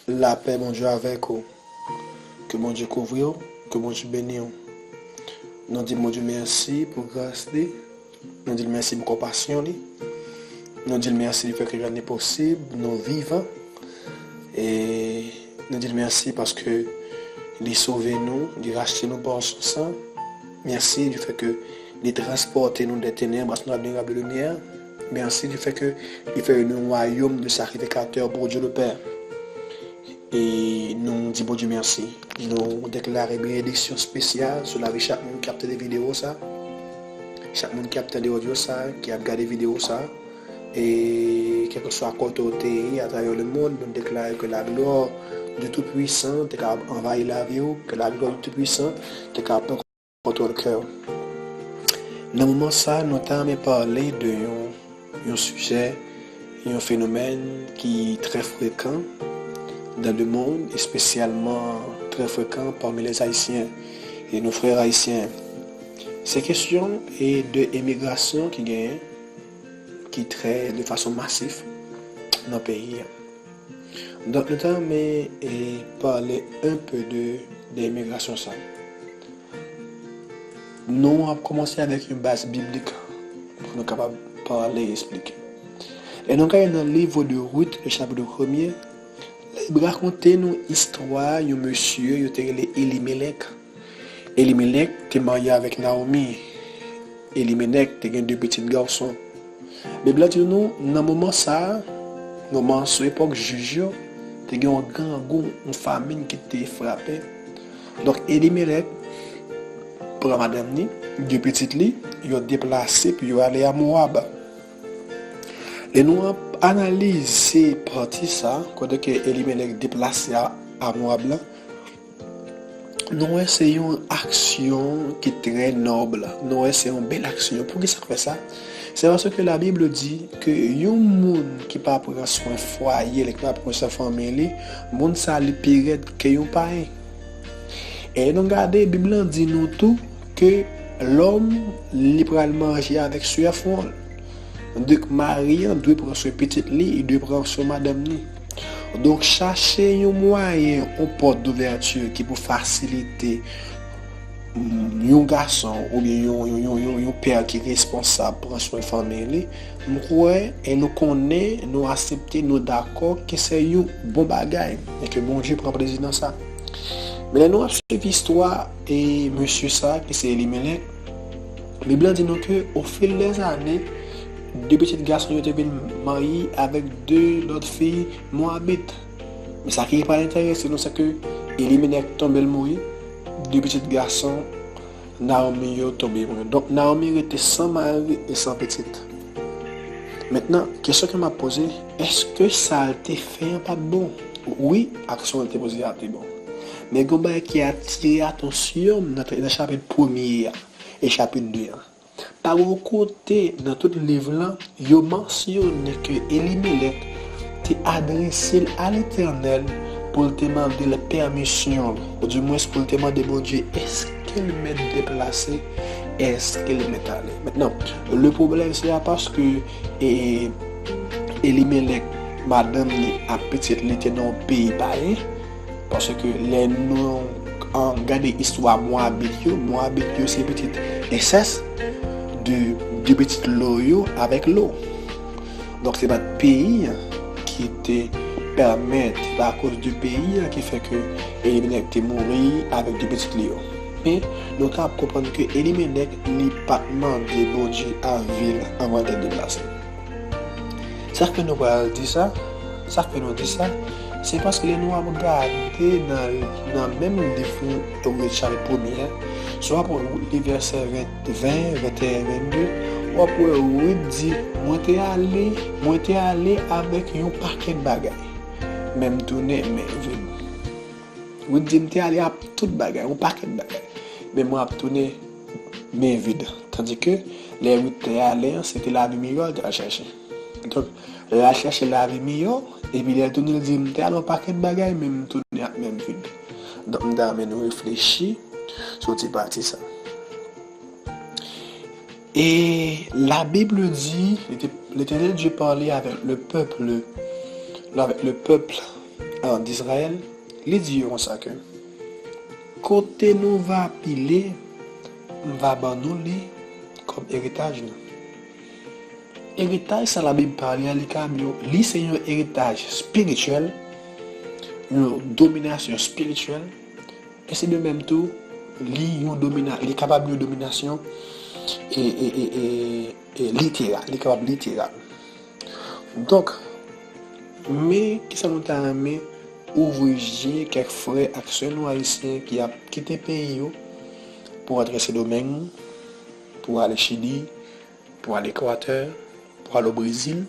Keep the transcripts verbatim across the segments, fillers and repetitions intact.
Lapè Bondye avèk ou. Ke Bondye kouvri w, ke Bondye beni w. Nou di Bondye mèsi pou gras li. Nou di l mèsi pou konpasyon li. Nou di l mèsi di fè ke l rann li posib, nou vivan. E nou di l mèsi paske li sove nou, li rachte nou pa son san. Mèsi di fè ke li transpòte nou dè tenèb a son admirab limyè. Mèsi di fè ke li fè nou yon wayòm de sakrifikatè pou Dye le Pè. E nou di Bondye mèsi. Nou deklare benediksyon espesyal sou lavi chak moun k ap tande videyo sa. Chak moun ki ap tande odyo sa, ki ap gade videyo sa, e kèlkeswa kote w te ye atravè lemonn, nou deklare ke laglwa du Tout-Puissant te ka anvayi lavi w, ke laglwa du Tout-Puissant te ka pran kontwòl kè w. Nan moman sa, nou ta renmen pale de yon, yon sijè, yon fenomèn ki trè frekan dans le monde, espesyalman trè frekan pami les Haïtiens e nou frè ayisyen. Se kesyon e de emigrasyon ki genyen, ki trè de fason masif nan peyi a. Donk, nou ta renmen e pale un peu de, de emigrasyon sa. Nou ap kòmanse avèk yon baz biblik pou nou kapab pale, eksplike. Lè nou gade nan livre de Ruth, le chapitre premier, Bib rakonte nou istwa yon mesye yo te rele Elimelèk. Elimelèk te marye avèk Naomi. Elimelèk te gen de pitit gason. Bib la di nou, nan moman sa a, moman sou epòk jij yo, te gen yon grangou, yon famin ki te frape. Donk, Elimelèk pran madanm ni, de pitit li, yo deplase pou yo ale a Moab. Lè nou ap analize pati sa, kote ke Elimelèk deplase a, a Moab la, nou wè se yon aksyon ki trè nòb. Nou wè se yon bèl aksyon. Poukisa k fè sa? Se paske Labib di ke yon moun ki pa pran swen fwaye li, ki pa pran swen fanmi li, moun sa li pi rèd ke yon payen. E nou gade, Bib lan di nou tou ke lòm, li pral manje avèk siyè fwon l. Donk, mari an dwe pran swen pitit li, li dwe pran swen madanm ni. Donk, chache yon mwayen, yon pòt douvèti ki pou fasilite, mm, yon gason oubyen yon, yon, yon, yon, yon pè ki responsab pran swen fanmi li, m kwè, e nou konnen, nou aksepte, nou dakò ke se yon bon bagay, e ke Bondye pran plezi nan sa. Men lè nou ap swiv istwa e mesye sa, ki se Elimelèk, Bib lan di nou ke, au fil des années, de pitit gason yo te vin marye avèk de lòt fi Moabit. Men sa ki pa enterese nou, se ke Elimelèk tonbe, l mouri, de pitit gason Naomi yo tonbe mouri. Donk, Naomi rete san mari e san pitit. Mentnan, kesyon ke m ap poze, èske sa l te fè an pa t bon? Wi, aksyon l te poze a te bon. Men gen yon bagay ki atire atansyon m nan, nan chapit premye a e chapit de a. Pa yon kote nan tout liv lan, yo mansyone ke Elimelèk te adrese l a Letènèl pou l te mande l pèmisyon, oudimwens pou l te mande Bondye, èske l mèt deplase, èske l mèt ale. Mentnan, le pwoblèm se a paske, e, Elimelèk, madanm li ak pitit li te nan yon peyi payen, paske lè nou, an, gade istwa Moabit yo, Moabit yo se pitit ensès de, de pitit Lo yo avèk Lo. Donk, se pa t peyi an ki te pèmèt, se pa akoz de peyi an ki fè ke Elimelèk te mouri avèk de pitit li yo. Men, nou ka konprann ke Elimelèk, li pa t mande Bondye avi l anvan l te deplase. Sa k fè nou pral di sa? Sa k fè nou di sa? Se paske lè nou ap gade nan, nan menm liv Ruth chapit premye a, si w ap li vèsè ven, ven, venteyen, vennde, w ap wè Ruth di, mwen te ale, mwen te ale avèk yon pakèt bagay, men m tounen men vid. Ruth di, m te ale ak tout bagay, yon pakèt bagay, men mwen ap tounen men vid. Tandike, lè Ruth te ale an, se te lavi miyò l te al chèche. Donk, lè l al chèche lavi miyò, epi lè l tounen, l di, m te al yon pakèt bagay, men m tounen ak men vid. Donk, m ta renmen nou reflechi sou ti pati sa. Et la Bible dit, l'Éternel Dieu parlait avec le peuple, avec le peuple an, d'Izrayèl, li di yo konsa ke, kote nou va pile, m va ban nou li kòm eritaj nou. Eritaj sa Labib pale a, li ka, li se yon eritaj espirityèl, yon dominasyon espirityèl, e se de menm tou, li yon domina, li kapab yon dominasyon e, e, e, e, e literal, li kapab literal. Donk, men kisa nou ta renmen ouvri je kèk frè ak sè nou ayisyen ki ap kite peyi yo pou rantre Sendomeng, pou ale Chili, pou al Ekwatè, pou al o Brezil,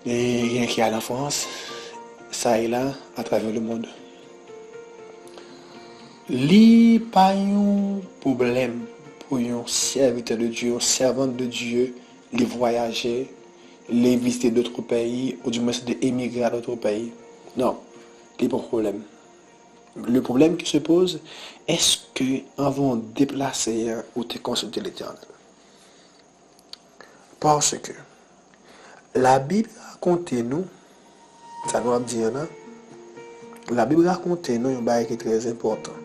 e gen ki al an Frans, sa e la, atravè lemonn. Li pa yon pwoblèm pou yon sèvitè de Dye, yon sèvant de Dye, li vwayaje, li vizite dòt peyi, ou di mwens li emigre a dòt peyi. Non, li pa yon pwoblèm. Le problème qui se pose, èske anvan w deplase a, ou te konsilte Letènèl? Paske Labib rakonte nou, sa nou ap di an nan, Labib rakonte nou yon bagay ki trè enpòtan.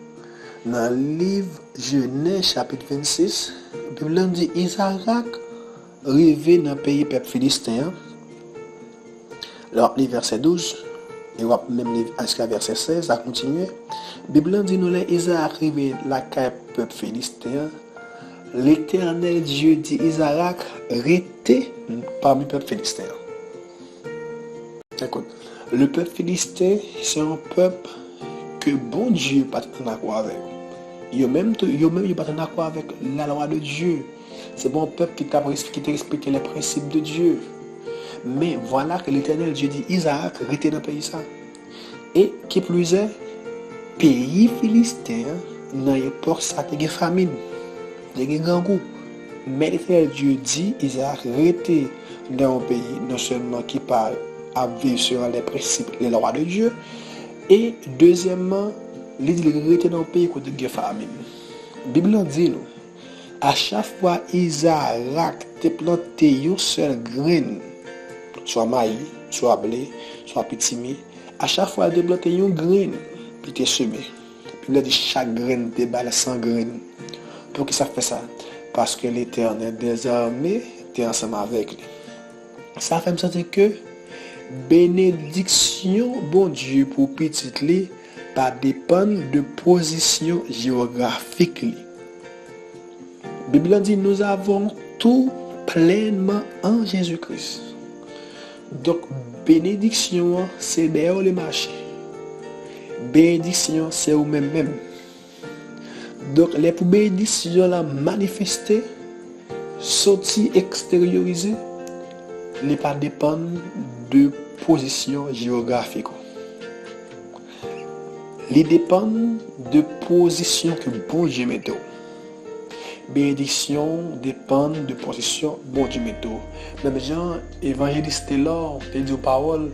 Nan liv Jenèz chapit vennsis, Bib lan di Izarak rive nan peyi pèp Filisten an. Lè w ap li vèsè douz, e w ap menm li jiska vèsè sèz, sa kontinye. Bib lan di nou lè Izarak rive lakay pèp Filisten an, Letènèl Dye di Izarak, rete pami pèp Filisten an. Ekout, le pèp Filisten, se yon pèp ke Bondye pa t ann akò avèk. Yo menm tou, yo menm yo pa t ann akò avèk la lwa de Dye. Se pa yon pèp ki t ap res-, ki te respekte les principes de Dieu. Men vwala ke Letènèl Dye di Izarak rete nan peyi sa. E ki plize, peyi Filisten an, nan epòk sa, te gen famin, te gen grangou. Men Letènèl Dye di Izarak rete nan yon peyi non sèlman ki pa ap viv selon les principes, les lois de Dieu, e dezyèmman, li di l rete nan yon peyi kote gen famin. Bib lan di nou, a chak fwa Izarak te plante yon sèl grenn, swa mayi, swa ble, swa pitimi, a chak fwa li te plante yon grenn, li te seme. Bib la di chak grenn te ba l san grenn. Poukisa l fè sa? Paske Letènèl dèzame te ansanm avèk li. Sa fè m santi ke benediksyon Bondye pou pitit li pa depann de pozisyon jewografik li. Bib lan di, nous avons tout pleinement en Jésus-Christ. Donk, benediksyon an, se dèyè w li mache. Benediksyon an, se ou menm menm. Donk, lè pou benediksyon la manifeste, soti eksteryorize, li pa depann de pozisyon jewografik ou. Li depann de pozisyon ke Bondye mete w. Benediksyon depann de pozisyon Bondye mete w. Menm jan evanjelis Telor te di yon pawòl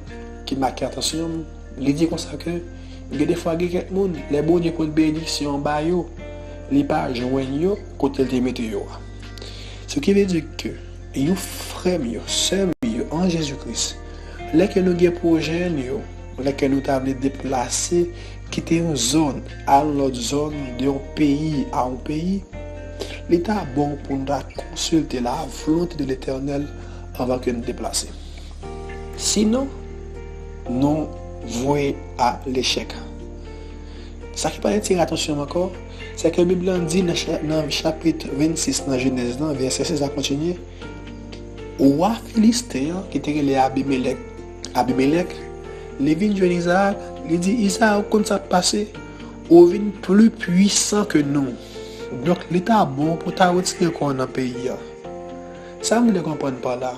ki make atansyon m, li di konsa ke gen defwa gen kèk moun, lè Bondye pote benediksyon an ba yo, li pa jwenn yo kote l te mete yo a. Ce qui veut dire que yon frè m yo, sè m yo an Jezi Kris, lè ke nou gen pwojè nou yo, lè ke nou ta vle deplase, kite yon zòn, al lòt zòn, de yon peyi a yon peyi, li ta bon pou nou ta konsilte la volonté de Letènèl anvan ke nou deplase. Sinon, nou vwe a lechèk. Sa ki pa atire atansyon m ankò, se ke Bib lan di nan cha-, nan chapit vennsis nan Jenèz lan, vèsè sèz la kontinye, wa Filisten an, ki te rele Abimelèk, Abimelèk, li vin jwenn Izarak, li di, Izarak, ou konn sa k pase? Ou vin pli pwisan ke nou. Donk, li ta bon pou ta retire kò w nan peyi a. Sa m vle konprann pa la,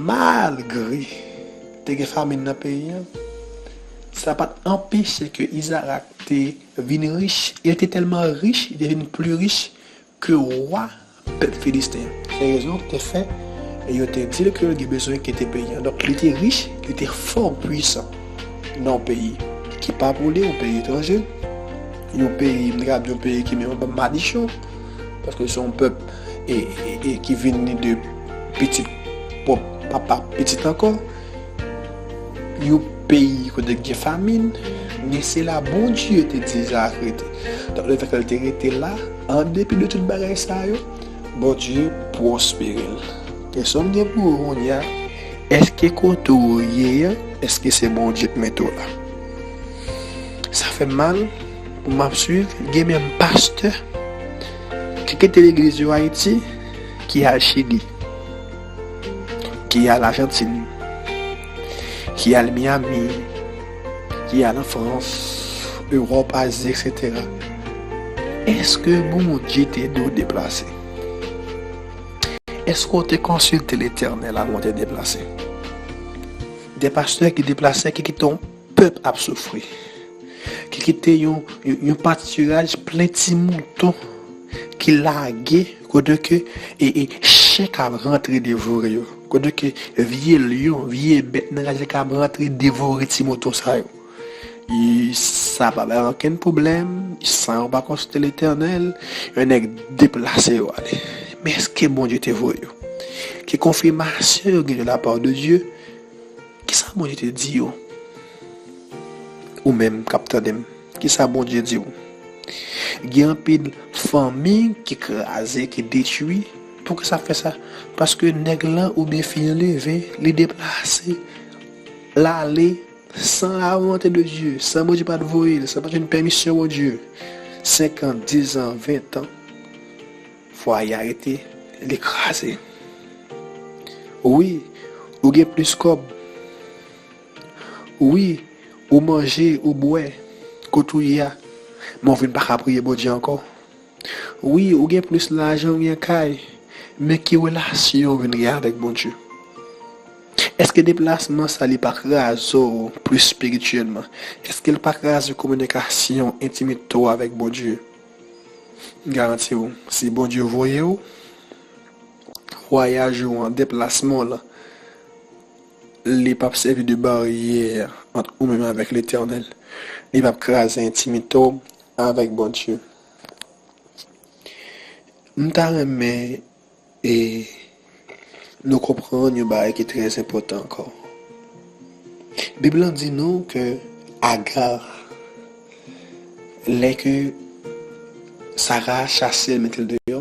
malgre te gen famin nan peyi a, sa pa t anpeche ke Izarak te vin rich. E l te tèlman rich, li te vin pli rich ke wa pèp Filisten an. Se rezon ki te fè yo te di l ke yo gen bezwen kite peyi an. Donk, li te rich, li te fò pwisan nan yon peyi ki pa pou li, yon peyi etranje, yon peyi, m ta di yon peyi ki menm anba madichon, paske se yon pèp e, e, e ki vin ni de pitit pwòp papa pitit ankò. Yon peyi kote gen famin, men se la Bondye te di Izarak rete. Donk, letank l te rete la, an depi de tout bagay sa yo, Bondye pwospere l. Kesyon m gen pou ou kounye a, èske kote w ye a, èske se Bondye k mete w la? Sa fè m mal pou m ap swiv, gen menm pastè ki kite legliz yo Ayiti, ki al Chili, ki al Ajantin, ki al Miami, ki al an Frans, Ewòp, Azi, etsetera. Èske Bondye te di w deplase? Èske w te konsilte Letènèl avan w te deplase? De pastè ki deplase, ki kite yon pèp ap soufri, ki kite yon, yon, yon patiraj plen ti mouton ki lage, kote ke e, e chen k ap rantre devore yo, kote ke vye lyon, vye bèt nan raje k ap rantre devore ti mouton sa yo. E sa pa bay ankenn pwoblèm, san yo pa konsilte Letènèl, yon nèg deplase yo ale. Men èske Bondye te voye yo? Ki konfimasyon yo gen de la part de Dieu? Kisa Bondye te di yo? Ou menm k ap tande m, kisa Bondye di w? Gen anpil fanmi ki kraze, ki detwi. Poukisa fè sa? Paske nèg lan oubyen fi an leve, li deplase, l ale san la volonte de Dye, san Bondye pa t voye l, san pa t jwenn pèmisyon Bondye. Senk an, diz an, ven an, fwaye a rete, li kraze. Wi, ou gen plis kòb. Wi, ou manje, ou bwè, kote ou ye a, men ou vin pa ka priye Bondye ankò. Wi, ou gen plis lajan, ou gen kay, men ki relasyon ou vin gen avèk Bondye? Èske deplasman sa li pa kraze w plis espirityèlman? Èske l pa kraze kominikasyon, entimite w avèk Bondye? M garanti w, si Bondye voye w, vwayaj ou an, deplasman w lan, li p ap sèvi de baryè ant ou menm avèk Letènèl. Li p ap kraze entimite w avèk Bondye. M ta renmen e nou konprann yon bagay ki trè enpòtan ankò. Bib lan di nou ke Aga, lè ke Sara chase l, mete l deyò,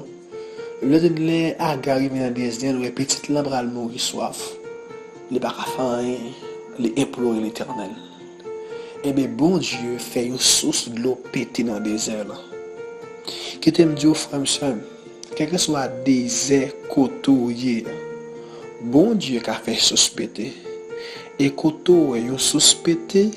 Bib lan di lè Aga rive nan dezè, l wè pitit lan pral mouri swaf. Li pa ka fè anyen, li enplore Letènèl. Ebyen, Bondye fè yon sous dlo pete nan dezè lan. Kite m di w, frè m, sè m, kèlkeswa dezè kote w ye a, Bondye ka fè sous pete. E kote w wè yon sous pete,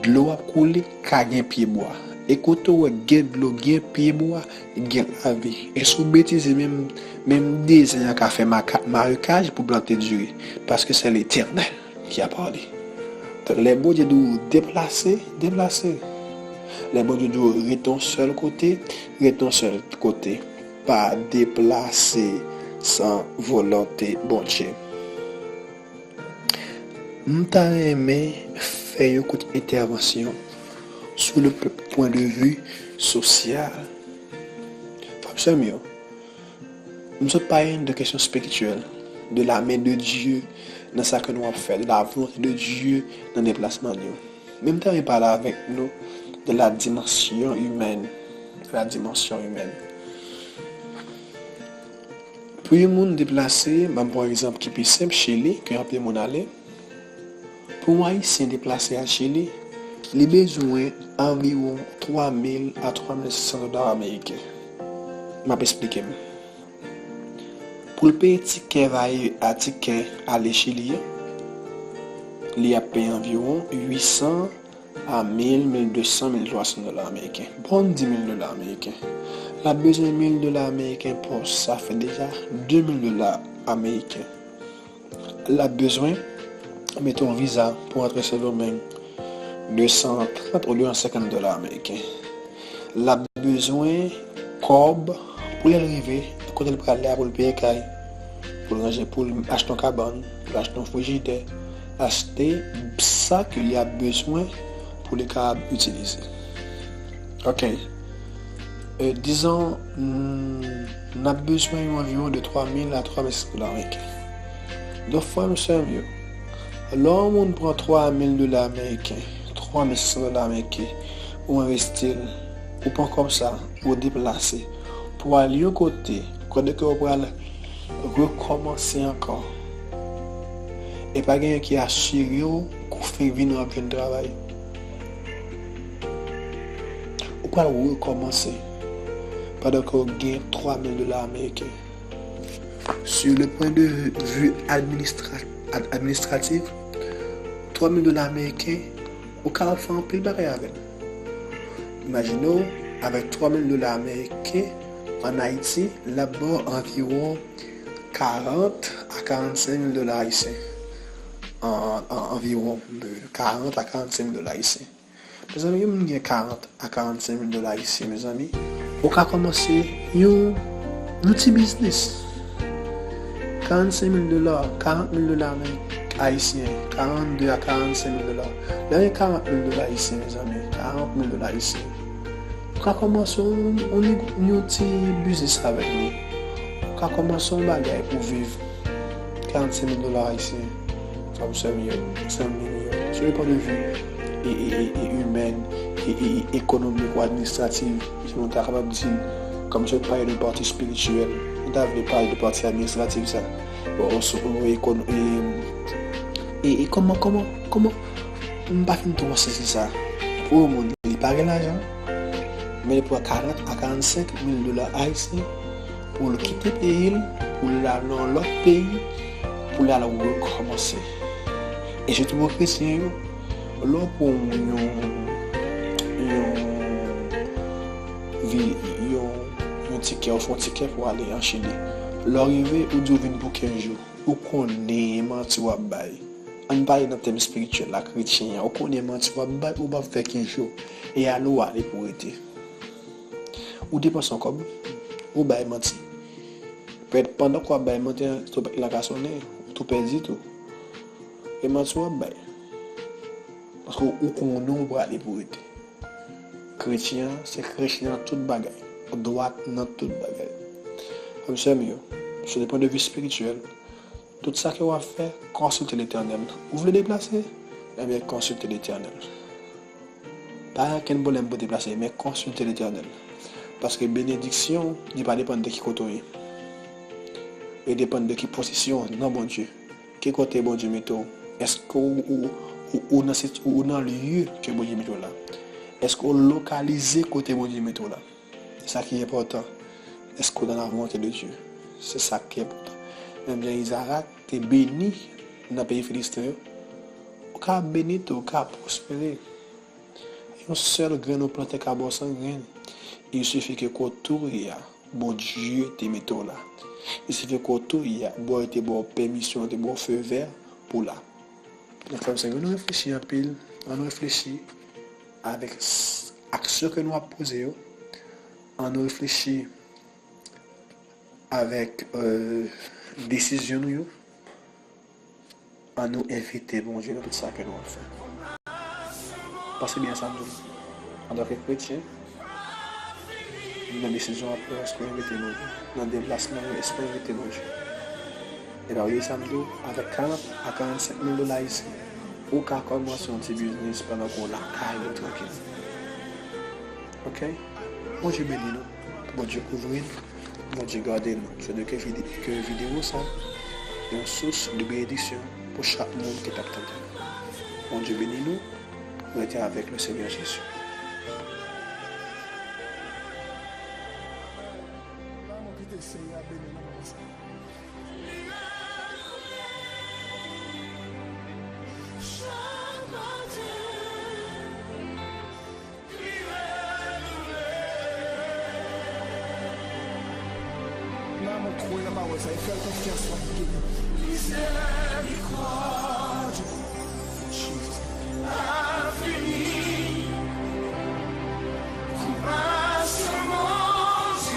dlo ap koule, ka gen pyebwa. E kote w wè gen dlo, gen pyebwa, gen lavi. E si w betize, menm, menm dezè an ka fè maka-, marekaj pou plante diri. Paske se Letènèl ki a pale. Donk, lè Bondye di w deplase, deplase. Lè Bondye di w rete yon sèl kote, rete yon sèl kote. Pa deplase san volonte Bondye. M ta renmen fè yon kout entèvansyon sou le pwen de vi sosyal. Frè m, sè m yo, m sot pale n de kesyon espirityèl, de la men de Dye nan sa ke nou ap fè, de la volonte de Dye nan deplasman nou. Men m ta renmen pale avèk nou de la dimansyon imèn, de la dimansyon imèn. Pou yon moun deplase, ban m pran egzanp ki pi senp, Chili, ke anpil moun ale. Pou yon Ayisyen deplase al Chili, li bezwen anviwon twa mil a twa mil senk san dola ameriken. M ap esplike m. Pou l peye tikè vale a tikè ale Chili a, li ap peye anviwon uit san a mil, mil de san, mil twa san dola ameriken. Bon, di mil dola ameriken. L ap bezwen mil dola ameriken pòch, sa fè deja de mil dola ameriken. L ap bezwen mete yon viza pou antre Sendomeng, de san trant ou de san senkant dola ameriken. L ap bezwen kòb pou lè l rive kote l prale a, pou l peye kay, pou l ranje, pou l achte yon kabann, pou l achte yon frijidè, achte sa ke li ap bezwen pou li kapab itilize. Ok. E, dizon, n, n ap bezwen yon anviwon de twa mil a twa mil senk san dola ameriken. Donk, frè m, sè m yo, Lè yon moun pran twa mil dola ameriken, twa mil senk san dola ameriken, ou envesti l, ou pran kòb sa, ou deplase, pou al yon kote, kote ke w pral rekòmanse ankò. E pa gen yon ki asire w ke w fenk vin w ap jwenn travay. Ou pral rekòmanse pandan ke w gen twa mil dola ameriken. Sur le point de vue administra- ad- administratif, twa mil dola ameriken, ou kapab fè anpil bagay avè l. Imajine w, avèk twa mil dola ameriken, ann Ayiti, l ap ba w anviwon karant a karannsenk mil dola ayisyen. An, an, anviwon, de karant a karannsenk mil dola ayisyen. Mezanmi, yon moun gen karant a karannsenk mil dola ayisyen, mezanmi, ou ka kòmanse yon, yon ti biznis. Karannsenk mil dola, karant mil dola ayisyen, karannde a karannsenk mil dola. Lè w gen karant mil dola ayisyen, mezanmi, karant mil dola ayisyen, ou ka kòmanse yon, yon, yon ti biznis avèk li. Ou ka kòmanse yon bagay pou viv. Karannsenk mil dola ayisyen. Frè m, sè m yo, zanmi m yo. Sou le pwen de vi e, e, e, e imèn, e, e, e ekonomik ou administratif, si nou ta kapab di, kòm se pale de pati espirityèl, nou ta vle pale de pati administratif sa. Bon, sou, e, ekono- e, e, e kòman, kòman, kòman, m pa fin twò sezi sa. Pou yon moun, li pa gen lajan, men li pran karant a karannsenk mil dola ayisyen pou l kite peyi l, pou l al nan yon lòt peyi, pou l al rekòmanse. E sitou pou kretyen yo, lè w pran yon, yon, vi- yon, yon tikè, ou fè yon tikè pou ale an Chili. Lè w rive, ou di w vin pou kenz jou. Ou konnen manti w ap bay. Ann pale nan tèm espirityèl la, kretyen an, ou konnen manti w ap bay, ou p ap fè kenz jou. E ale w ale pou rete. Ou depanse yon kòb, ou bay manti. Pèt pandan ke w ap bay manti an, twonpèt la ka sonnen, ou tou pèdi tou. E manti w ap bay. Paske ou konnen w prale pou rete. Kretyen an, se kretyen nan tout bagay. Dwat nan tout bagay. Frè m, sè m yo, sou le pwen de vi espirityèl, tout sa ke w ap fè, konsilte Letènèl. Ou vle deplase? Ebyen, konsilte Letènèl. Pa gen okenn pwoblèm pou deplase, men konsilte Letènèl. Paske benediksyon, li pa depann de ki kote w ye. Li depann de ki pozisyon w nan Bondye. Ki kote Bondye mete w? Èske ou, ou, ou, ou nan sit- ou nan lye ke Bondye mete w la? Èske ou lokalize kote Bondye mete w la? Se sa ki enpòtan. Èske w dans la volonté de Dieu? Se sa ki enpòtan. Menm jan Izarak te beni nan peyi Filisten yo, ou ka beni tou, ou ka pwospere. Yon sèl grenn ou plante ka ba w san grenn. Il suffit ke kote w ye a, Bondye te mete w la. Il suffit ke kote w ye a, Bondye te ba w pèmisyon, te ba w feu vert pou w la. Donk, frè m, sè m, ann reflechi anpil, ann reflechi avèk s- aksyon ke nou ap poze yo, ann reflechi avèk, euh, desizyon nou yo, ann nou envite Bondye nan tout sa ke nou ap fè. Panse byen sa m di w. Antanke kretyen, nan desizyon w ap pran, èske w envite Bondye? Nan deplasman w yo, èske w envite Bondye? E pa bliye sa m di w, avèk karant a karannsenk mil dola ayisyen, ou ka kòmanse yon ti biznis pandan ke w lakay ou trankil. Oke? Bondye beni nou. Bondye kouvri n. Bondye gade nou. Sou de ke vide- ke videyo sa yon sous de benediksyon pou chak moun ki t ap tande. Bondye beni nou. Rete avèk le Seigneur Jésus. Kite Senyè a beni nou nan moman sa. Nan mwen kwè nan pawòl sa, e fè l konfyans, w ap geri.